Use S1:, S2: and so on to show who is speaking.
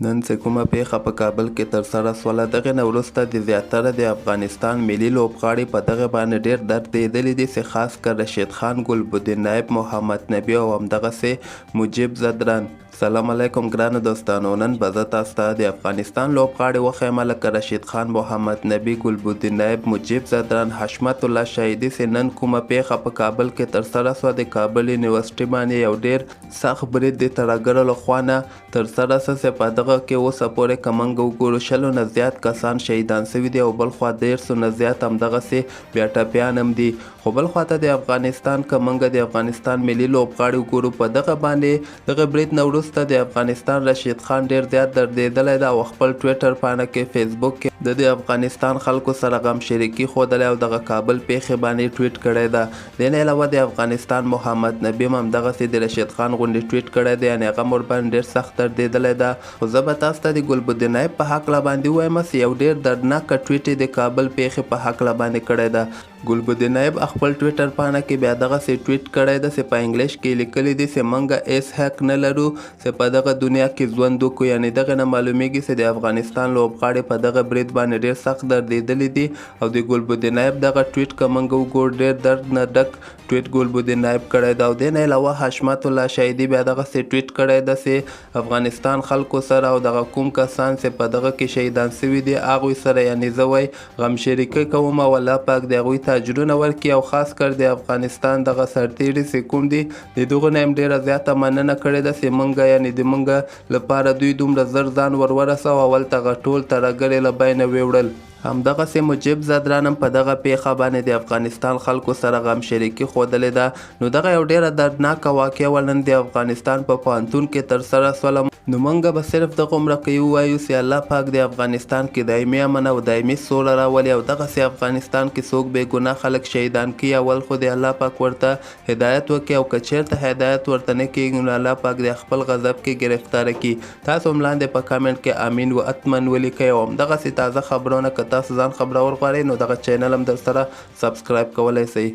S1: نن چې کومه پېښه په کابل کې ترسره شوله، دغې نه وروسته د زیاتره د افغانستان ملي لوبغاړي په دغې باندې ډېر دردېدلي دي، چې خاص کر رشید خان، ګلبدین نایب، محمد نبي او همدغسې مجیب ځدران. سلام علیکم ګرانو دوستانو، نن به زه تاسو ته د افغانستان لوبغاړي وښیم لکه رشید خان، محمد نبي، ګلبدین نایب، مجیب ځدران، حشمت الله شاهدي، چې نن کومه پېښه په کابل کې ترسره شوه، د کابل یونیورسټي باندې یو ډېر سخت برید د ترهګرو له خوا نه ترسره شو، چې په دغه کې اوسه پورې که موږ وګورو 20 نه زیات کسان شهیدان شوي دي او بلخوا 30 نه زیات همدغسې بیا ټپیان هم دي. خو بلخوا ته د افغانستان که موږ د افغانستان ملي لوبغاړي وګورو، په دغه باندې دغه برید نه وروسته د افغانستان رشید خان ډېر زیات دردېدلی ده او خپل ټویټر پاڼه کې، فیسبوک کې د افغانستان خلکو سره غم شریکي ښودلی او دغه کابل پېښې باندې ټویټ کړی ده. دې نه علاوه د افغانستان محمد نبي هم همدغسې د رشید خان غوندې ټویټ کړی دی، یعنې هغه ورباندې ډېر سخت دردېدلی ده. خو زه به تاسو ته د ګلبدین نایب په هکله باندې ووایم چې یو ډېر دردناک ټویټ یې د کابل پېښې په هکله باندې کړی ده. ګلبدین نایب خپل ټویټر پاڼه کې بیا دغسې ټویټ کړی ده چې په انګلیش کې لیکلي دي چې موږ هېڅ حق نه لرو چې په دغه دنیا کې ژوند وکړو، یعنې دغه نه معلومیږي چې د افغانستان لوبغاړي په دغه برید باندې ډېر سخت دردېدلي دي. او د ګلبدین نایب دغه ټویټ که موږ وګورو، ډېر درد نه ډک ټویټ ګلبدین نایب کړی ده. او دې نه علاوه حشمت الله شاهدي بیا دغسې ټویټ کړی ده چې افغانستان خلکو سره او دغه کوم کسان چې په دغه کې شهیدان شوي دي هغوی سره یعنې زه وایي غم شریکي کوم او الله پاک د هغوی ته اجرونه ورکړي، او خاص کر د افغانستان دغه سرتېري چې کوم دي د دغو نه هم ډېره زیاته مننه کړې ده چې موږ یعنې د موږ لپاره دوی دومره زر ځان ور ورسوه او هلته هغه ټول ترهګر یې له بینه ویوړل. همدغسې مجیب ځدران هم په دغه پېښه باندې د افغانستان خلکو سره غم شریکي ښودلې ده. نو دغه یو ډېره دردناکه واقعه وه نن د افغانستان په پوهنتون کې ترسره شوله. نو موږ به صرف دغومره که ووایو چې الله پاک د افغانستان کې دایمي امن او دایمي سوله راولي، او دغسې افغانستان کې څوک بې ګناه خلک شهیدان کړي اول خو د الله پاک ورته هدایت وکړي، او که چېرته هدایت ورته نه کېږي نو الله پاک د خپل غضب کې ګرفتاره کړي. تاسو هم لاندې په کمنټ کې امین و اتمن ولیکئ، او همدغسې تازه خبرونه که تاسو ځان خبرول غواړئ نو دغه چینل هم در سره سبسکرایب کولی شئ.